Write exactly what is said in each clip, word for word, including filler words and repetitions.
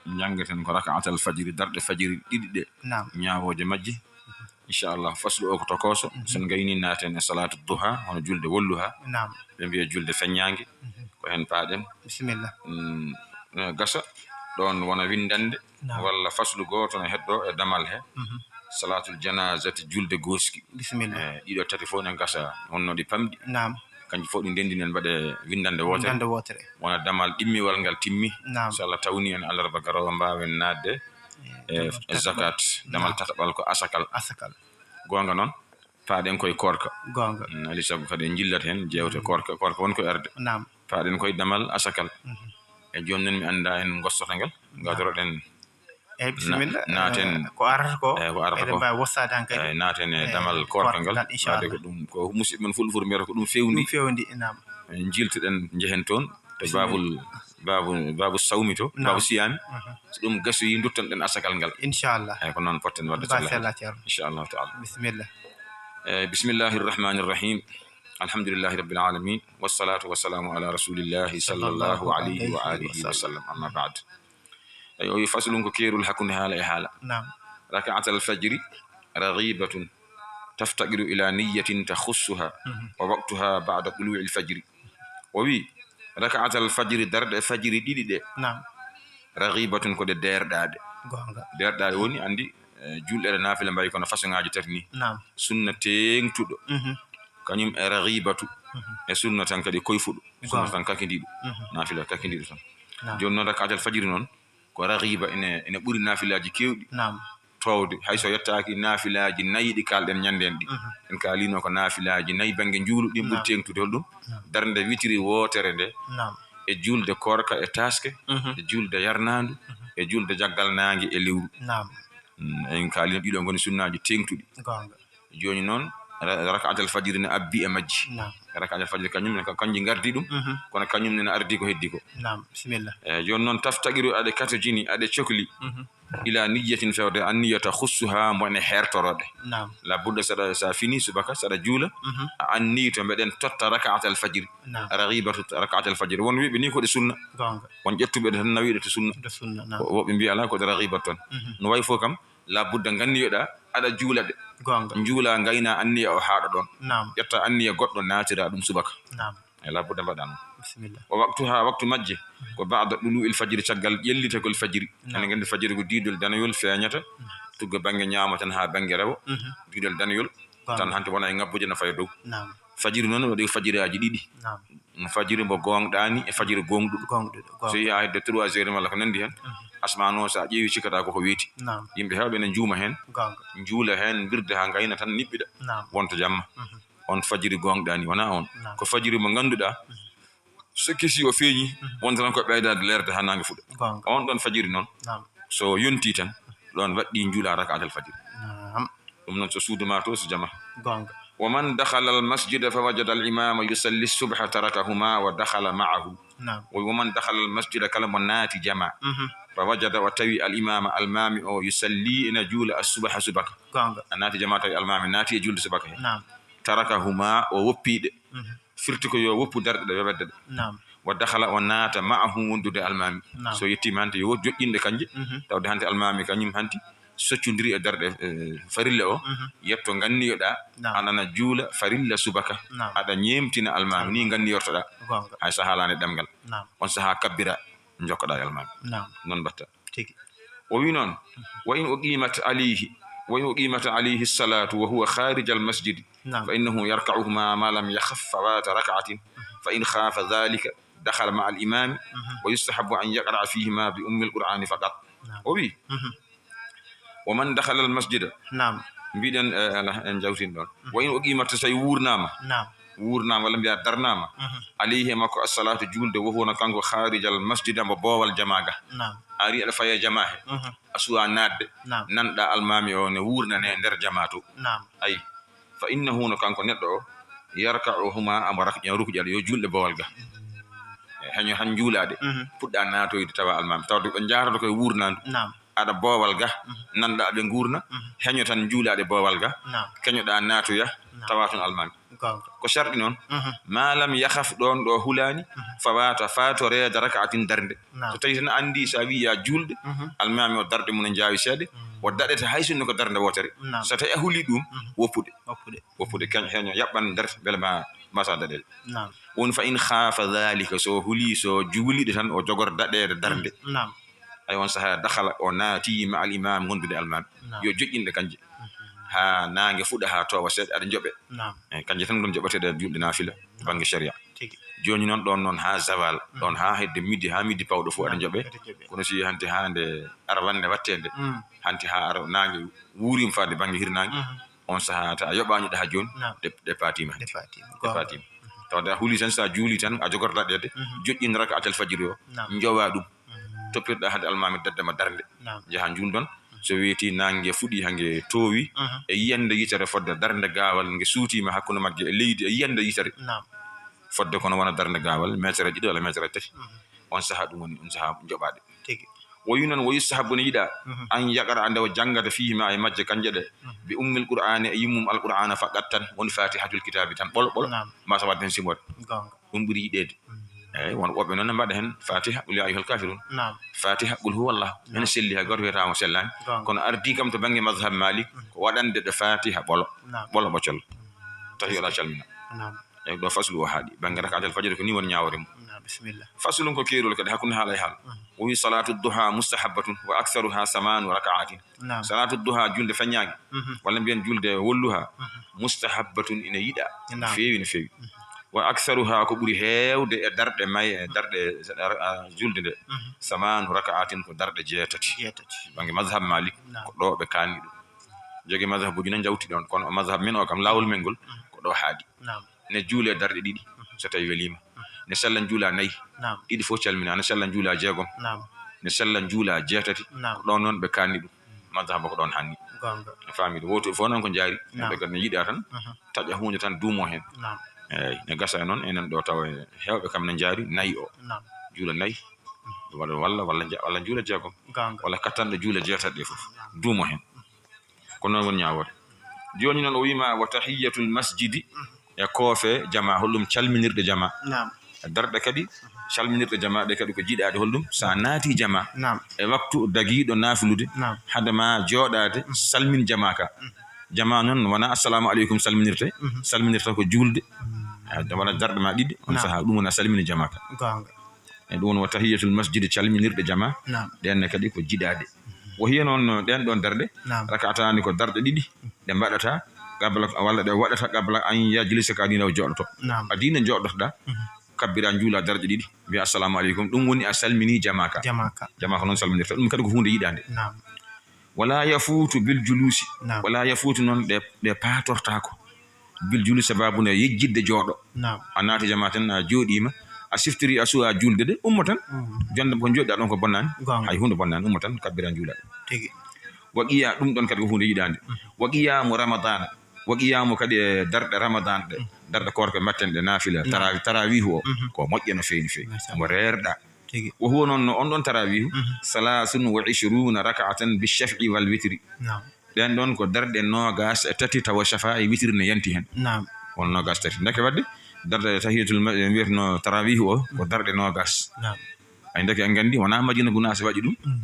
Njanngaten ko raka'atal fajiri, darɗe fajiri ɗiɗi ɗe. Naam. Ñaawooje majji. Inchallah, faslu o ko tokooso. Mhm. So en ngayni, naaten e salaatu duha, hono julde wolluha. Naam. Ɓe mbiya julde feññaange. Mhm. Ko heen paaɗen. Bisimilla. Mm, eh, gasa ɗoon wona winndande. Naam. Walla faslu gooto no heddoo e damal he. Mhm. Salaatul janaazati, julde gooski. Bisimilla. Eh, ɗiɗo tati fof ne gasa, wonno ɗi pamɗi. Naam. Kanji fof ɗi ndenndinen, mbaɗe winndande wootere. Winndande wootere. Wona damal ɗimmiwal ngal timmi. Naam. So Allah tawni en alarba garoowo, mbaawen naatde e, e damal e zakat. Damal tataɓal ko asakal. Asakal. Goonga noon, paaɗen koye koorka. Goonga. Mm, alaa e sago kadi en njillat heen jeewte koorka, koorka won ko arde. Naam. Paaɗen koye damal asakal. Mhm. E jooni noon mi anndaa en ngostata ngal, ngadoroɗen. Eeyi, bisimilla. Na-, naaten. Eh, ko arata ko, eh, ko arata eɗen ko. Mbaawi wosaade han kadi. Eh, naaten e, eh, damal koorka ngal. Koorka ngal, inchallah. Waɗde ko ɗum, ko musidɓe men fulfulɓe mbiyata ko ɗum fewndi. Ɗum fewndi, naam. Eh, njiltoɗen, njehen toon to, bisimilla, baabul, baabu, baabu sawmi to, naam, baabu siyaami. Mhm. So ɗum gasoyi, nduttan ɗen asakal ngal. Inchallah. Eeyi, ko noon potten waɗde. Ba sella, Ceerno. Inchallahu taala. Bisimilla. Eh, bismillahi rahmani rahim. Alhamdulillahi rabbil alamin. Wassalatu wassalamu ala rasulillahi sallallahu alayhi wa alihi wa sallam. Amma ba'd. Eyi, o wi faslun ko keerol hakkunde haala e haala. Naam. Raka'atal fajri raghibatun taftaqiru ila niyyatin takhussuha, mhm, wa waqtuha ba'da tulu'il fajri. O wi raka'atal fajri, darɗe fajiri ɗiɗi ɗe. Naam. Raghibatun ko ɗe deerɗaaɗe. Goonga. Deerɗaaɗe woni, anndi, eh, julɗeele naafila mbayi kono façon ŋaaji tati ni. Naam. Sunna teeŋtuɗo. Mhm. Kañum e raghibatu. Mhm. E sunna tan kadi koyfuɗo. Sunna, goonga, tan kakindiiɗo. Mhm. Naafila kakindiiɗo tan. Naam. Jooni noon, raka'atal fajiri noon, ko raghiba, ene, ene ɓuri naafilaaji keewɗi. Naam. Toowde, hay so yettaaki naafilaaji nayi ɗi kaalɗen ñanndeen ɗi. Mhm. En kaalino ko naafilaaji nayi bannge njuulu, ɗin ɓuri, naam, teeŋtude. Holɗum? Naam. Darnde witiri wootere nde. Naam. E julde koorka e taaske, mhm, e julde yarnaandu, mhm, e julde jaggal naange e lewru. Naam. Mm, en kaalino ɗiɗo ngoni sunnaaji teeŋtuɗi. Goonga. Jooni noon, ra-, raka'atal fajiri ne abbi e majji. Naam. Raka'atal fajiri kañum ne, ka-, kanji ngardi ɗum, mhm, kono kañum ne, ne ardi ko heddi ko. Naam, bisimilla. Eyi, jooni noon, taftaqiru, aɗe katojini, aɗe cokli. Mhm. Ila niyyatin, fewde anniya, takhussuha, mbo ene hertoro ɗe. Naam. La budda, saɗa, sa fini subaka, saɗa juula, mhm, a anniyi to mbeɗen totta raka'atal fajiri. Naam. Raghibatu raka'atal fajiri. Won wiiɓe ni ko ɗe sunna. Goonga. Won ƴettuɓe ɗe tan nawiɗe to sunna. To sunna, naam. Wo-, woɓɓe mbiya alaa, ko ɗe raghibat tan. Mhm. No wayi fof kam, la budda nganniyoɗa, aɗa juula ɗe. Goonga. Njuula, ngayna anniya o haaɗa ɗoon. Naam. Ƴetta anniya goɗɗo, naatira ɗum subaka. Naam. E la budda mbaɗa noon. Bisimilla. Wa waqtuha, waktu majje, ko ba'da tulu'il fajri, caggal ƴellitagol fajiri. Naam. Enen nganndi fajiri ko diidol danayol feeñata, mhm, tugga bannge ñaamo tan haa bannge rewo, mhm, diidol danayol. Goonga. Tan hanti wona e ŋabbude no fayi dow. Naam. Fajiri noon waɗi fajiraaji ɗiɗi. Naam. Fajiri mbo gooŋɗaani e fajiri gooŋɗuɗo. Gooŋɗuɗo, gooŋɗuɗo. So yiyaa hedde trois heures walla ko nanndi heen, mhm, asmaan o, so a ƴeewi, cikkataa ko ko weeti. Naam. Yimɓe heewɓe ene njuuma heen. Goonga. Njuula heen, mbirda haa ngayna tan niɓɓiɗa. Naam. Wonta jamma. Mhm. On fajiri gooŋɗaani, wonaa on. Naam. Ko fajiri mo ngannduɗaa, mhm, so kesii o feeñii, mhm, wonta tan ko ɓeydaade leerde haa naange fuɗa. Goonga. On ɗon fajiri noon, naam, so yontii tan, ɗon waɗɗii njuula raka'atal fajiri. Naam. Ɗum noon, so suudu ma to, so jama. Goonga. Wa man dakhala al masjida fa wajada al imama yusalli subha tarakahuma wa dakhala ma'ahu. Naam. Wa man dakhala al masjida, kala mo naati jama, mhm, fa wajada, o tawi al imama, almaami o, yusalli, ina juula as subha, subaka. Goonga. A naati jama, tawi almaami naati e julde subaka he. Naam. Tarakahuma, o woppi ɗe. Mhm. Firti ko yo woppu darɗe ɗe, yo wedde ɗe. Naam. Wa dakhala, o naata, ma'ahu, wondude almaami. Naam. So yettiima hanti, yo joƴƴin ɗe kanje. Mhm. Tawde hanti almaami kañum hanti soccondiri e darɗe, eh, farilla o, mhm, yetto nganniyoɗa, naam, aɗa ana juula farilla subaka. Naam. Aɗa ñeemtina almaami, ni nganniyortoɗa. Goonga. Hay so haalaani ɗemngal. Naam. On sahaa kabbira, njokkoɗa e almaami. Naam. Noon mbatta. Tigi. O wi noon, wa in uqimat alayhi, wa in uqimat alayhi salatu wa huwa kharij al masjid, naam, fa innahu yarka'uhuma ma lam yakhaf fawata rak'atin, fa in khafa dhalika dakhala ma'a al imami, mhm, wa yustahabbu an yaqra'a fihima bi ummi al qur'ani faqat. Naam. O wi, mhm, wa man dakhala al masjida. Naam. Mbiɗen, eh, ala, en jawtin ɗon. Mhm. Wa in uqimat, so tawi wuurnaama. Naam. Wuurnaama walla mbiya darnaama. Mhm. Alayhi e makko as-salatu, juulde, wo hono kanko kharijal masjida, mbo boowal jamaa ga. Naam. A ari aɗa faya jamaa he. Mhm. A suwa naatde. Naam. Nanɗa almaami o ne wuurnane nder jamaa to. Naam. Ayi. Fa innahu, no kanko neɗɗo o, yarka'uhuma, amo rak-, ƴan rukuƴal, yo juulɗe boowal ga. E heño han juulaaɗe, mhm, puɗɗa naatoyde tawa almaami. Tawde ɓe njaarata koye wuurnaandu. Naam. Aɗa boowal ga, mhm, nanɗa ɓe nguurna, mhm, heño tan juulaaɗe boowal ga, naam, keñoɗa naatoya, naam, tawa toon almaami. Goonga. Ko sarɗi noon, mhm, ma lam yakhaf, ɗoon ɗo hulaani, mhm, fawata, faatoreede raka'atin, darnde. Naam. So tawii tan anndi, so a wii ya juulde, mhm, almaami o darɗe mum no njaawi seeɗa, mhm, o daɗete hay sinno ko darnde wootere. Naam. So tawii a hulii ɗum, mhm, woppude. Woppude. Woppude, keñ-, heño yaɓɓan nder, mbele ma mbasa daɗeede. Naam. Woni fa in khaafa dhalika, so hulii, so juuliiɗo tan o jogor daɗeede darnde. Naam. Ay on sahaa dakhala, o naati ma al imam, wondude almaami. Naam. Yo joƴƴinɗe kanje. Mhm. Haa naange fuɗa, haa toowa seeɗa, aɗa joɓe. Naam. Eh, kanje tan ngon joɓeteeɗe juulde naafila to bannge sharia. Tigi. Jooni noon, ɗoon noon haa zawal, mm, ɗoon haa hedde midi, haa midi pawɗo fof aɗa, naam, joɓe. Aɗa joɓe. Kono si hanti haa nde arwannde watteende, mm, hanti haa ar-, naange wuuriima faade bannge hirnaange, mhm, on sahaa ta a yoɓaani ɗo haa jooni, naam, ɗe, ɗe paatiima hanti. Ɗe paatiima. Ɗe paatiima. Goonga. Tawde a huli tan, so a juuli tan, a jogorto daɗeede, mhm, joƴƴin raka'atal fajiri o, naam, njowa ɗum. Mhm. Toppirɗa hade almaami dadde ma darnde. Naam. Njaha njuuldon. So weeti naange fuɗi, hange toowi, mhm, e yiyannde yitere fodde darnde gaawal, nge suutiima hakkunde magge e leydi e yiyannde yitere. Naam. Fodde kono wona darnde gaawal, meetere ɗiɗi walla meetere tati. Mhm. On sahaa ɗum woni, on sahaa joɓaaɗe. Tigi. Wo wi noon, wo yustahabu, ne yiɗaa, mhm, an yaqra'a, nde o janngata, fiihi ma, e majje kanje ɗe, mhm, bi ummil qur'aani, e yummum alqur'aana, faqat tan, woni fatihatul kitaabi tan, ɓolo, ɓolo. Naam. Mbasa waɗde heen simoode. Goonga. Ɗum ɓuri yiɗeede. Mm. Eeyi, won woɓɓe noon ne mbaɗa heen fatiha, qul ya ayyuhal kafirun. Naam. Fatiha, qul huwallah. Naam. Ene selli, hay gooto wiyata mo sellaani. Goonga. Kono ardii kam to bannge mazhab Malik, mm, ko waɗande ɗo fatiha ɓolo. Naam. Ɓolo ɓocol. Tawi oɗa calmina. Naam. Eyi, ɗo faslu o haaɗi. Bannge rakaatul fajr ko ni woni ñaawore mum. Naam, bisimilla. Faslun, ko keerol kadi hakkunde haala e haala. Mm. O wi, salatu duha mustahabbatun wa aktharuha samanu rakaatin. Naam. Salatu duha, julde feññaange, mhm, walla mbiyen julde wolluha, mhm, mustahabbatun, ina yiɗaa. Naam. No feewi, no feewi. Mhm. Wa aktharuha, ko ɓuri heewde e darɗe may, e darɗe, a, a, julde nde, mhm, samanu rakaatin, ko darɗe jeetati. Jeetati. Bannge mazhab Malik, naam, ko ɗo ɓe kaalni ɗum. Jogi mazhabuji na njawti ɗon, kono mazhab men o kam, laawol men ngol, mhm, ko ɗo haaɗi. Naam. Ne juule darɗe ɗiɗi, mhm, so tawi weliima. Mhm. Ne sella juula nayi, naam, ɗiɗi fof calmina. Ne sella juula jeegom, naam, ne sella juula jeetati. Naam. Ko ɗon noon ɓe kanni ɗum. Mazhaba ko ɗon hanni. Goonga. A faami ɗum? Wooto fof noon ko njaari. Naam. Ɓe kadi ne yiɗa tan, mhm, taƴa huunde tan duumo heen. Naam. Eeyi, ne gasa noon enen ɗo tawa heewɓe kam ne njaari nayi o. Naam. Juula nayi. Mhm. Walla, walla, walla nja-, walla juula jeegom. Goonga. Walla kattanɗo juula jeetati ɗe fof. Naam. Duumo heen. Ko noon woni ñaawoore. Jooni noon o wiima, wa tahiyyatul masjidi, e koofe jama, holɗum calminirɗe jama. Naam. E darɗe kadi, calminirɗe jama ɗe kadi ko jiɗaaɗe, holɗum? So a naati jama, naam, e waktu dagiiɗo naafilude, naam, hade ma jooɗaade, mm, salmin jama ka. Mm. Jama noon wona assalamu aleykum salminirte, mhm, salminirta ko juulde. Mm. A, walla darɗe ma ɗiɗi, on, naam, sahaa ɗum woni a salmini jama ka. Goonga. E ɗum woni wa tahiyyatul masjidi, calminirɗe jama. Naam. Ɗeen ne kadi ko jiɗaaɗe. Wo hiya noon, ɗeen ɗoon darɗe, naam, raka'ataani, ko darɗe ɗiɗi, ɗe mbaɗata qabla, walla ɗe waɗata qabla an yajlisa, ka adii nde o jooɗoto. Naam. Adii nde jooɗotoɗaa, mhm, kabbira, njuula darɗe ɗiɗi, mbiya assalamu aleykum, ɗum woni a salmini jama ka. Jama ka. Jama ka noon salminirta. Ɗum kadi ko huunde yiɗaande. Naam. Wala yafuutu bil juluusi. Naam. Wala yafuutu noon, ɗe, ɗe paatortaako. Bil juluusi, sababu nde yejjitde jooɗo. Naam. A naati jama tan, a jooɗiima, a siftiri, a suwa juulde de, ummo tan. Mhm. Jonde ko jooɗiɗaa ɗon ko bonnaani? Goonga. Hay huunde bonnaani, ummo tan, kabbira, njuula. Tigi. Wa qiya-, ɗum ɗon kadi ko huunde yiɗaande. Mhm. Wa qiyaamu ramadaana. Wa qiyaamu kadi e darɗe ramadan ɗe. Mhm. Darɗe koorka mbaɗten ɗe naafila, naam, tarawi-, tarawiihu o. Mhm. Ko moƴƴo no feewi, no feewi. Machallah. Mo reerɗaa. Tigi. Wo huwa noon, no on ɗon tarawiihu, mhm, salaasun wa ishruuna raka'atan bi shaf'i wal witri. Naam. Ɗeen ɗoon ko darɗe noogaas e tati, tawa shafa'i witri ne yanti heen. Naam. Won noogaas tati. Ndeke waɗde darɗe tahiyatul ma-, mbiyeteno tarawiihu o, ko, mhm, darɗe noogaas. Naam. Ay, ndeke en nganndi, wonaa Madina Gunaas waɗi ɗum. Mm.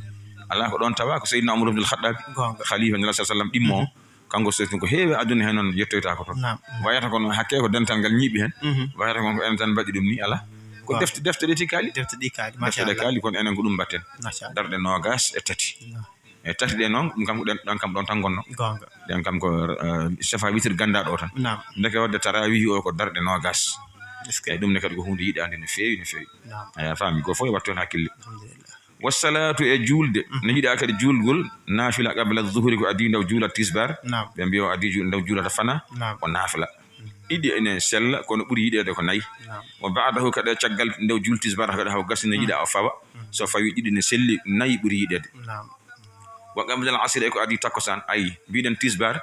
Alaa, ko ɗoon tawa ko Seydina Umar ibnul Khattabi, goonga, khalifa Nulaaɗo sallallahu alaihi wasallam ɗimmo o. Mm. Kanko so ko heewi aduna heen noon yettoytaako toon. Naam. Wayata kono hakke ko dental ngal ñiiɓi heen. Mhm. Wayata kono ko enen tan mbaɗi ɗum ni, alaa. Ko, goonga, defte, defte ɗe tigi kaali. Defte ɗi kaali, defte ɗe, machallah, kaali, kono enen ko ɗum mbaɗten. Machallah. Darɗe noogaas e tati. Naam. E tati ɗe noon, ɗum kam ko ɗen, ɗon kam ɗon tan ngonno. Goonga. Ɗen kam ko, eh, safa witir ganndaa ɗo tan. Naam. Ndeke waɗde tarawih o ko darɗe noogaas. Est-ce que? Eyi, ɗum ne kadi ko huunde yiɗaande no feewi, no feewi. Naam. Eyi, a faami, ko fof e wattu heen hakkille. Alhamdulillah. Wassalatu, e juulde, mhm, no yiɗaa kadi juulgol naafila qabla zuhri, ko adii nde o juula tisbaar. Naam. Ɓe mbiya o adii juul-, nde o juulata fana, naam, o naafila. Mhm. Ɗiɗi ene sella, kono ɓuri yiɗeede ko nayi. Naam. Wa ba'dahu, kadi caggal nde o juul tisbaar, kadi haw gasi, no, mhm, yiɗaa o fawa. Mhm. So fawi ɗiɗi ne selli, nayi ɓuri yiɗeede. Naam. Wa qabla al asri, e ko adii takkusaan. Ayi, mbiɗen tisbaar,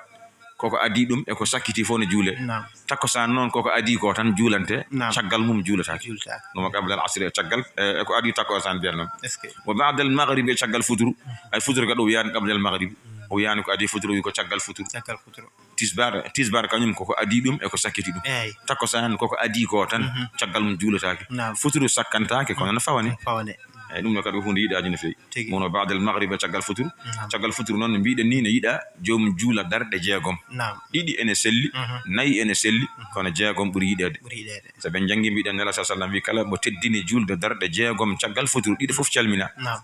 koko adii ɗum, e ko sakkiti fof ne juule. Naam. Takkusaan noon, koko adii ko tan juulante, naam, caggal mum juulataake. Juulataake. Ɗum wa qabla al asri, e caggal, e, e ko adii takkusaan mbiyan noon. Est-ce que? Wa ba'da al maghrib, e caggal futuru. Mhm. Ay, futuru kadi o wiyaani qabla al maghrib. Mhm. O wiyaani ko adii futuru, wi ko caggal futuru. Caggal futuru. Tisbar, tisbar kañum koko adii ɗum e ko sakkiti ɗum. Eey. Takkusaan koko adii ko tan, Mhm. caggal mum juulataake. Naam. Futuru sakkantaake, kono no fawane. Fawane. Eey, ɗum no kadi ko huunde yiɗaade no feewi. Tigi. Mono baadal magriba caggal futuru. Naam. Caggal futuru noon no mbiɗen ni ne yiɗa joomum juula darɗe jeegom. Naam. Ɗiɗi ene selli, Mhm. nayi ene selli, kono jeegom ɓuri yiɗeede. Ɓuri yiɗeede. Sabu en njanngi mbiɗen Nela sa sallam wi kala mo teddini juulde darɗe jeegom caggal futuru, ɗiɗi fof calmina. Naam.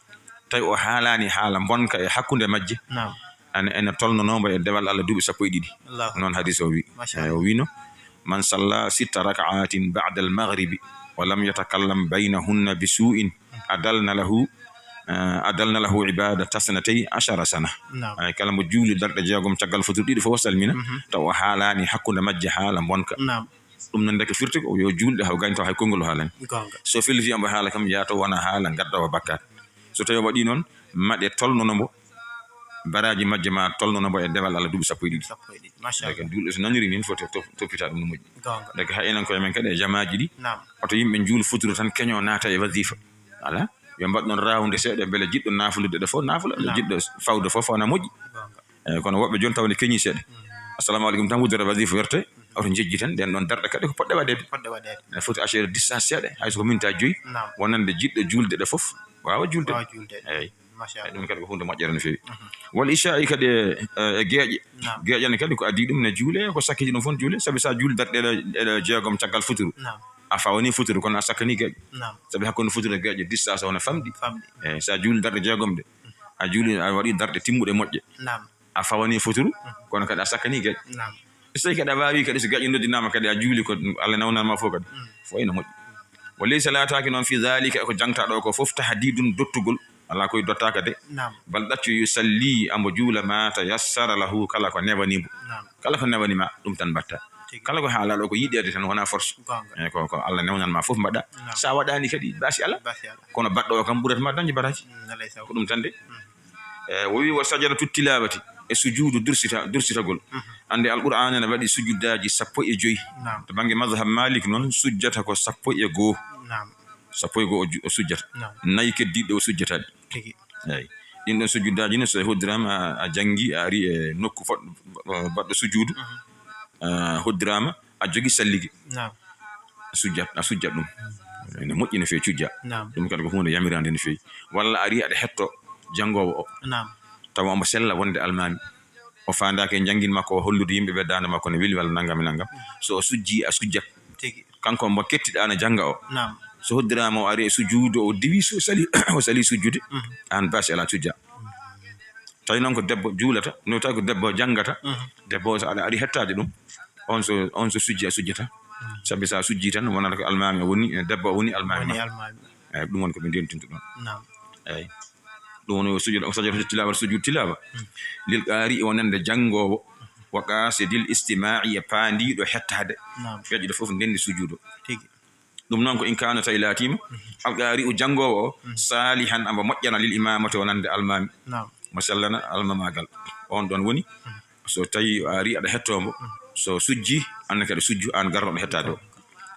Tawi o haalaani haala mbonka e hakkunde majje. Naam. Ene, ene tolnonoo mbo e dewal Allah duuɓi sappo e ɗiɗi. Allahu Noon hadis o wi. Masha Eey, o Allah. wino, "Man salla sitta rak'atin ba'da al-maghribi wa lam yatakallam baynahunna bi su'in, adalna lahu, eh, adalna lahu ibadata sanatay ashara sana." Naam. Ay, kala mbo juuli darɗe jeegom caggal futuru ɗiɗi fof o salmina, Mhm. taw o haalaani hakkunde majje haala mbonka. Naam. Ɗum noon ndeke firti ko yo juulɗe haw gañ taw hay konngol o haalani. Goonga. So felliti mbo haala kam, yaa to wona haala gaddawa bakkaat. So tawi o waɗi noon, maɗe tolnono mbo, baraaji majje ma tolnono mbo e dewal Allah duuɓi sappo e ɗiɗi. Sappo e ɗiɗi. Machallah. Ndeke juulɗo so naniri nin foti top-, toppita ɗum no moƴƴi. Goonga. Ndeke hay enen koye men kadi e jamaaji ɗi. Naam. Oto yimɓe njuul futuro tan keño naata e wasifa. Ala. Yo mbaɗ noon raawde seeɗa mbele jiɗɗo naafulude ɗo fof naafula, Naam. jiɗɗo fawde fof faw na moƴƴi. Goonga. Eey, kono woɓɓe jooni tawde keñii seeɗa. Mm. Assalamu aleykum tan wuddere wasifa werte. Oto njejji tan ɗen ɗon darɗe kadi ko poɗɗe waɗeede. Poɗɗe waɗeede. Ene foti assurer distance seeɗa, hay so ko minta joyi. Naam. Wonande jiɗɗo juulde ɗo fof waawa juulde. Waawa juulde. Eey. Machallah. Ɗum kadi ko huunde moƴƴere no feewi. Mhm. Wal isha'i kadi e, e geeƴe. Naam. Geeƴe ne kadi ko adii ɗum ne juule, ko sakkiti ɗum fof juule. Sabi so a juuli darɗe ɗe, ɗe jeegom caggal futuru. Naam. A fawani futuru, kono a sakkani geeƴe. Naam. Sabi hakkunde futuru e geeƴe distance o ne famɗi. Famɗi. Eey, so a juuli darɗe jeegom ɗe, a juuli, a waɗi darɗe timmuɗe moƴƴe. Naam. A fawani futuru, Mhm. kono kadi a sakkani geeƴe. Naam. So tawi kadi a waawi kadi, so geeƴe noddinaama kadi a juuli ko Allah nawnanma fof kadi. Mm. Fof ene moƴƴi. Wa laysa laataaki noon fi dhalika ko jangtaɗo ko fof tahdidun dottugol. Alaa koye dottaaka de. Naam. Bal ɗaccu yusalli ambo juula ma tayassara lahu kala ko newani mbo. Naam. Kala ko newani ma, ɗum tan mbatta. Tigi. Kala ko haalaɗo ko yiɗeede tan wona force. Goonga. Eey, ko, ko Allah newnanma fof mbaɗa. Naam. Sa waɗani kadi, basi ala. Basi ala. Kono baɗɗo o kam ɓurata ma dañde baraji. Mm, alay saw. Ko ɗum tan de. Mm. E, o wi wa sajadatu tilawati, e sujuudu dursita-, dursitagol. Mhm. Annde Alqur'aana ne waɗi sujuddaaji sappo e joy. Naam. To bannge mazhab Malik noon, sujjata ko sappo e goo. Naam. Sappo e goo o ju-, o sujjata. Naam. Nayi keddiiɗe o sujjata ɗi. Tigi. Eey. Ɗin ɗon sujuddaaji ne, so a hoddiraama, a, a janngi, a ari e nokku fot-, baɗɗo sujuudu, Mhm. a hoddiraama, a jogi sallige. Naam. A sujjat, a sujjat ɗum. Ene moƴƴi no feewi cujja. Naam. Ɗum kadi ko huunde yamirande no feewi. Walla ari aɗa hetto janngoowo o. Naam. Tawa omo sella wonde almaami. O faandaaki e janngin makko o hollude yimɓe ɓe daande makko ne weli walla nanngam e nanngam. So o sujji, a sujjat. Tigi. Kanko mo kettiɗaa na jannga o. Naam. So hoddiraama o ari e sujuudu, o diwi, so sali, o sali sujjude, Mhm. aan basi alaa, cujja. Tawi noon ko debbo juulata, no tawi ko debbo janngata, Mhm. debbo o so aɗa ari hettaade ɗum, on so, on so sujji a sujjata. Mhm. Sabi so a sujji tan wonata ko almaami o woni, e debbo o woni almaami Woni ma. almaami. Eey, ɗum woni ko ɓe ndentinta ɗum. Naam. Eey. Ɗum woni o sujud, o sajada tilawa, sujud tilawa. Mhm. Lil qaari wonande janngoowo, wa qaasidil istimaa'i e paandiiɗo hettaade. Naam. Feƴƴude fof ndenndi sujuudu. Tigi. Ɗum noon ko in kaana tawi laatiima, Mhm. alqaari'u janngoowo o, Mhm. saalihan amba moƴƴana lil imaamati wonande almaami. Naam. Mo sellana almamaagal. On ɗon woni, Mhm. so tawi a ari aɗa hettoo mbo, Mhm. so sujji, aan ne kadi sujju, aan garɗo ɗo hettaade o.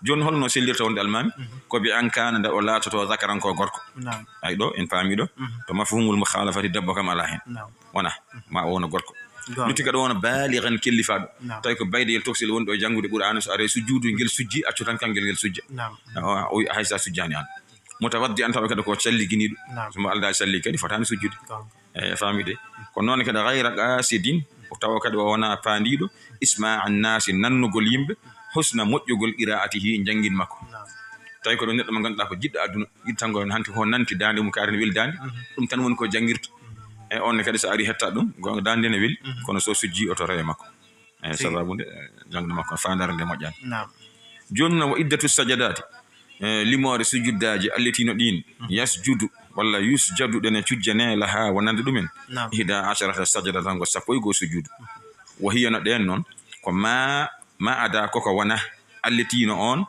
Jooni holno sellirta wonde almaami? Mhm. Ko bi an kaana nde o laatoto zakaran ko gorko. Naam. Ay ɗo, en paami ɗo, Mhm. to mafhumul mukhalafati debbo kam alaa heen. Naam. Wona, ma o wona gorko. Goonga. Lutti kadi wona baaligan kellifaaɗo. Naam. Tawi ko baydeyel tokosel woni ɗo e janngude Qur'aana, so ari sujjuudu ngel sujji, accu tan kangel ngel sujja. Naam. O, o wi hay sa sujjaani aan. Mutawaddi an tawa kadi ko calliginiiɗo. Naam. So mo aldaa salli kadi fotaani sujjude. Goonga. E faami de. Ko noon kadi gayra qaasidin, o tawa kadi o wona paandiiɗo, isma annaasi nannugol yimɓe, husna moƴƴugol qiraatihi janngin makko. Naam. Tawi ko ɗo neɗɗo mo ngannduɗaa ko jiɗɗo aduna, yiɗi tan ko hanti ko nanti daande mum kaari ne weli daande. Mhm. Ɗum tan woni ko janngirta. Mhm. E on ne kadi so ari hetta ɗum, goonga daande ne weli, Mhm. kono so sujji o to rewe makko. E Tigi. sababu nde, e, jannde makko, faandaare nde moƴƴaani. Naam. Jooni noon, wa iddatu sajadaati, e, limoore sujuddaaji allitiino ɗiin, Mhm. yasjudu, walla yusjadu, ɗene cujjane, laha, wonande ɗumen. Naam. Ihda asharata sajada, tan ko sappo e goo sujudu. Wa hiya no ɗeen noon, ko ma, ma ada, koko wona, allitiino on,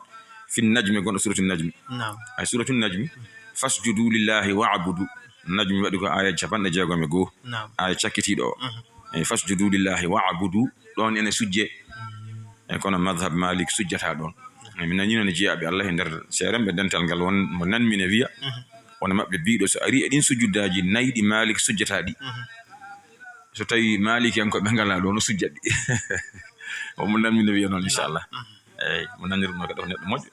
fin najmi, gonɗo suratu najmi. Naam. Ay suratu najmi, fasjudu lillahi wa'budu. Najmi waɗi ko aaya capanɗe jeegom e goo. Naam. Aaya cakkitiiɗo o. Mhm. E fasjudu lillahi wa'budu. Ɗon ene sujje. Mhm. E kono madhab Malik sujjata ɗon. E mi nani noon e jiyaaɓe Allah e nder seeremɓe dental ngal won mo nanmi ne wiya, Mhm. wona maɓɓe biiɗo so ari e ɗin sujuddaaji nayi ɗi Malik sujjata ɗi. Mhm. So tawi maalikiyankoɓe ngalaa ɗo no sujjat ɗi. O mo nanmi no wiya noon, inchallah. Eyyi, mo nanirno kadi ko neɗɗo moƴƴo.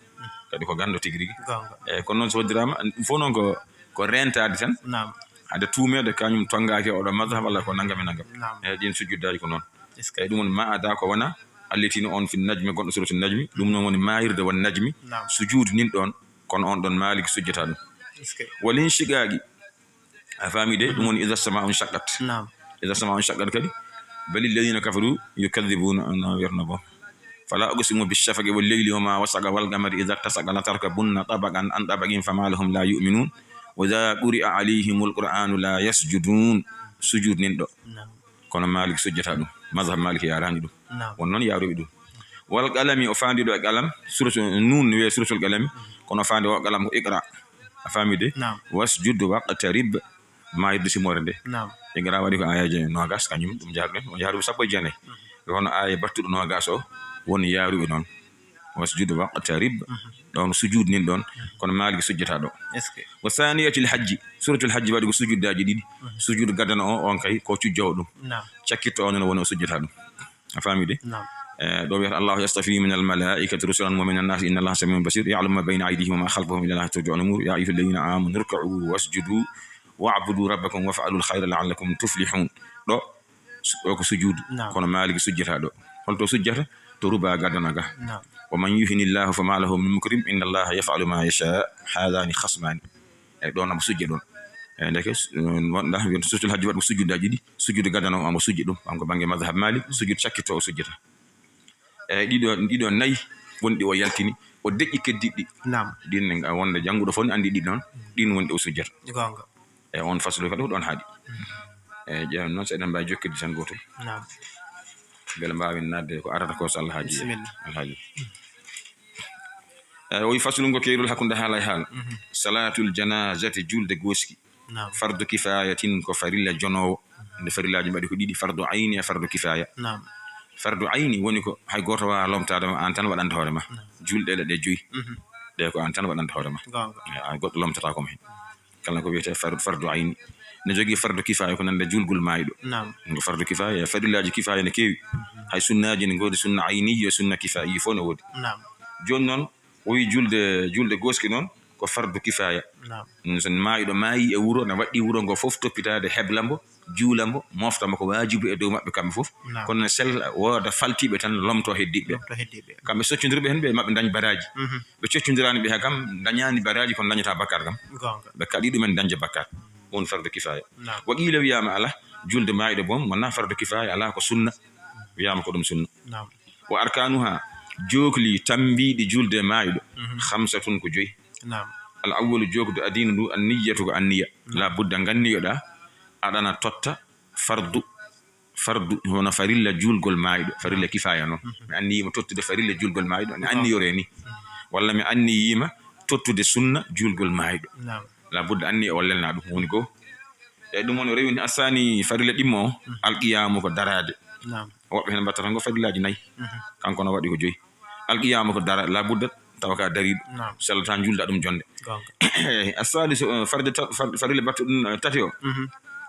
Kadi ko ganndo tigi rigi. Goonga. Eyyi, kono noon so hoddiraama, ɗum fof noon ko, ko rentaade tan. Naam. Hade tuumeede kañum tonngaaki oɗo mazhab walla ko nanngam e nanngam. Naam. Eyyi, ɗin sujjuddaaji ko noon. Est-ce que Eyyi, ɗum woni ma ada ko wona allitino on fi najmi, gonɗo suratu najmi. Ɗum noon woni maayirde won najmi. Naam. Sujuudu nin ɗon, kono on ɗon Maalik sujjata ɗum. Est-ce que Walin shiqaaqi. A faami de, ɗum woni iza samaa'u shaqqat. Naam. Iza samaa'u shaqqat kadi. Bali alladhina kafaru yukadhibuna, no wiyatno bo. Fala uqsimu bishafaqi wal layli wa ma wasaqa wal qamari idha tasaqa latarkabunna tabaqan an tabaqin fama lahum la yu'minun. Wa idha quri'a alayhimul qur'anu la yasjudun. Sujud nin ɗo. Naam. Kono Maalik sujjata ɗum. Mazhab Maalik yaarani ɗum. Naam. Won noon yaaruɓe ɗum. Wal qalami, o faandi ɗo e qalam, suratu Nun, wiye suratul qalami, kono faandi o qalam ko iqra. A faami de? Naam. Wasjud waqtarib, maayirde simoore nde. Naam. Iqra waɗi ko ayaji nogas, kañum ɗum jaarɗen, o yaaruɓe sappo e jeenayi. Mhm. Ko hono aaya battuɗo nogas o woni yaaruɓe noon. Wasjud waqtarib, mhm, ɗon sujud nin ɗon, mhm, kono Maalik sujjata ɗo. Est-ce que? Wa thaniyatil hajji, suratul hajji waɗi ko sujuddaaji ɗiɗi. Mhm. Sujud gadano o, on kay ko cujjowo ɗum. Naam. Cakkitto o noon woni o sujjata ɗum. A faami de? Naam. Eh, ɗo wiyata, "Allahu yastafi min almalaikati rusulan wa min annasi inna Allaha samiun basir, ya'lamu ma bayna aydihim wa ma khalfahum ila Allahi turja'ul umur, ya ayyuha alladhina amanu ruk'u wasjudu wa'budu rabbakum waf'alul khayra la'allakum tuflihun." Ɗo, su-, ɗo ko sujuudu. Naam. Kono Maalik sujjata ɗo. Holto sujjata? To ruba gadana ga. Naam. "Wa man yuhini Allahu fama lahu min mukrim, inna Allaha yaf'alu ma yasha, hadhani khasmani." Eyyi, ɗon omo sujja ɗon. Eyyi, ndeke, s-, wonɗa, wiyata suratul hajji waɗi ko sujuddaaji ɗiɗi, sujudu gadano omo sujja ɗum, kanko bannge mazhab Maalik, sujudu cakkitto o sujjata. Eyyi, ɗiɗo, ɗiɗo nayi wonɗi o yaltini, o deƴƴi keddiɗɗi. Naam. Ɗin ne, wonde jannguɗo fof ne anndi ɗiɗi noon, ɗin wonɗi o sujjata. Goonga. Eyyi, on faslu kadi ko ɗon haaɗi. Eyyi, ƴeewen noon so eɗen mbaawi jokkirde tan gootol. Naam. Mbele mbaawen naatde ko arata ko so Allah haaji. Bisimilla. Alhaaji. Eyyi, o wi faslun ko keerol hakkunde haala e haala. Mhm. Salatul janazati, julde gooski. Naam. Fardu kifayatin, ko farilla jonoowo. Nde farillaaji mbaɗi ko ɗiɗi, fardu ayni e fardu kifaya. Naam. Fardu ayni woni ko hay gooto waawaa lomtaade ma, aan tan waɗanta hoore ma. Naam. Julɗe ɗe, ɗe joyi. Mhm. Ɗe ko aan tan waɗanta hoore ma. Goonga. Eyyi, aan goɗɗo lomtataako ma heen. Kala ko wiyetee far-, fardu ayni. Ne jogii fardu kifaya ko nande julgol maayɗo. Naam. Ngo fardu kifaya, e farillaaji kifaya ne keewi. Mhm. Hay sunnaaji ne ngoodi, sunna ayni e sunna kifayi fof ne woodi. Naam. Jooni noon, o wi julde, julde gooski noon ko fardu kifaya. Naam. Mm, so maayɗo maayi e wuro, ne waɗɗi wuro ngo fof toppitaade, hebla mbo, juula mbo, mofta mbo, ko waajibu e dow maɓɓe kamɓe fof. Naam. Kono ne sella, wooda faltiiɓe tan, lomto heddiiɓe. Lomto heddiiɓe. Kamɓe soccondirɓe heen ɓe, maɓɓe ndañ baraaji. Mhm. Ɓe coccondiraani ɓe haa kam, ndañaani baraaji, kono ndañata bakkaat kam. Goonga. Ɓe kaɗi ɗumen dañde bakkaat. Ɗum woni fardu kifaya. Naam. Wa qiila, wiyaama alaa, julde maayɗo boom wonaa fardu kifaya, alaa, ko sunna. Wiyaama ko ɗum sunna. Naam. Wa arkanuha, jookli tambiiɗi julde maayɗo, mhm, khamsatun, ko joyi. Naam. Al awwalu, jookdu, addiinu ndu, an niyyatu, ko anniya. Naam. La budda, nganniyoɗaa, aɗana totta fardu, fardu, hono farilla julgol maayɗo, farilla kifaya noon. Mhm. Mi anniyiima tottude farilla julgol maayɗo, ne, naam, anniyoree ni. Mhm. Walla mi anniyiima tottude sunna julgol maayɗo. Naam. La budda anniya o lelna ɗum, woni goo. E ɗum woni o rewini assaani farilla ɗimmo o, mhm, alqiyaamu, ko daraade. Naam. Woɓɓe heen mbaɗta tan ko farillaaji nayi. Mhm. Kanko no waɗi ko joyi. Alqiyaamu ko dara, la budda tawa ka dariiɗo. Naam. Sellata njuulda ɗum jonde. Goonga. Assaalisu, eh, farde ta-, far-, farilla battuɗo ɗum, eh, tati o. Mhm.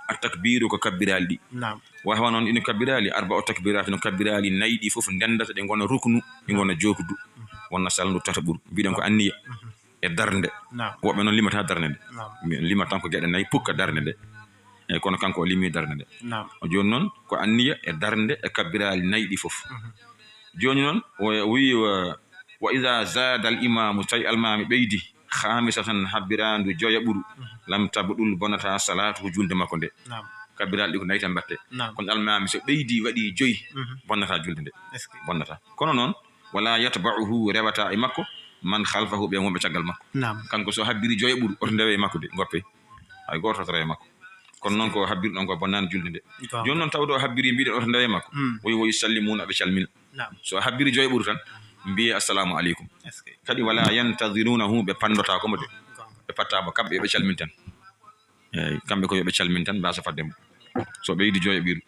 At takbiiru, ko kabbiraali ɗi. Naam. Wa hawa noon ɗino kabbiraali, arba o takbiraati, no kabbiraali nayi ɗi fof ndendata, ɗi ngona ruknu, ɗi ngona jookdu. Mhm. Wonna salndu tataɓuru. Mbiɗen ko anniya. Mhm. E darnde. Naam. Woɓɓe noon limata darnde nde. Naam. Mi lima tan ko geɗe nayi pukka darnde nde. Eyyi, kono kanko o limi darnde nde. Naam. O jooni noon ko anniya e darnde e kabbiraali nayi ɗi fof. Mhm. Jooni noon o wi, wa, wa iza zaada al imamu, tawi almaami ɓeydi, khamisatan, habbiraandu joyaɓuru, mhm, lam tabɗul, bonata salaatu, julde makko nde. Naam. Kabbiraali ɗi ko nayi tan mbaɗte. Naam. Kono almaami so ɓeydi waɗi joyi, mhm, bonnata julde nde. Est-ce que? Bonnata. Kono noon, wala yatba'uhu, rewata e makko, man khalfahu, ɓe wonɓe caggal makko. Naam. Kanko so habbiri joyaɓuru, oto ndewe e makko de, ngoppe. Hay gooto totata e makko. Kono noon ko habbiri ɗon ko bonnaani julde nde. Goonga. Jooni noon tawde o habbiri mbiɗen oto ndewe e makko. Hmm. Woyi, woyi sallimuna, ɓe calmina. Naam. So a habbiri joyaɓuru tan, mbiye assalamu aleykum. Est-ce que? Kadi wala yantadirunahu, ɓe panndotaako mo de. Goonga. Ɓe patta mo, kamɓe ɓe calmin tan. Eyyi, kamɓe ko yo ɓe calmin tan, mbasa fadde mo. So ɓeydi joyaɓuru.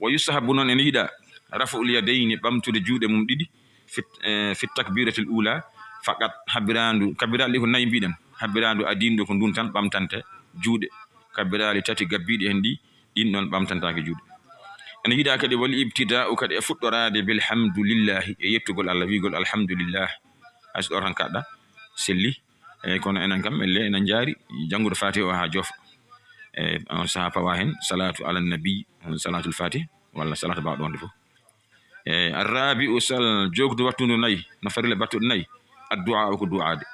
Wa yustahabbu, noon ene yiɗa, raf'ul yadayni, ɓamtude juuɗe mum ɗiɗi, fit, eh, fit takbiratil ula, faqat, habbiraandu, kabbiraali ɗi ko nayi mbiɗen, habbiraandu adindu ko ndun tan ɓamtante juuɗe, kabbiraali tati gabbiiɗi heen ɗi, ɗin ɗon ɓamtantaake juuɗe. Ene yiɗaa kadi wal ibtidaa'u kadi e fuɗɗoraade bilhamdulillahi, e yettugol Allah, wiigol alhamdulillah. Hay so ɗo tan kaɗɗa selli. Eeyi, kono enen kam, elle enen njaari janngude Faatiha o haa joofa. Eeyi, on sahaa pawa heen salaatu ala nabi, on salaatul Faatiha, walla salaatu mbaɗɗo wonde fof. Eeyi, arrabi'u sal, jookdu wattundu nayi, no farilla battuɗo nayi, addu'a o ko du'aade.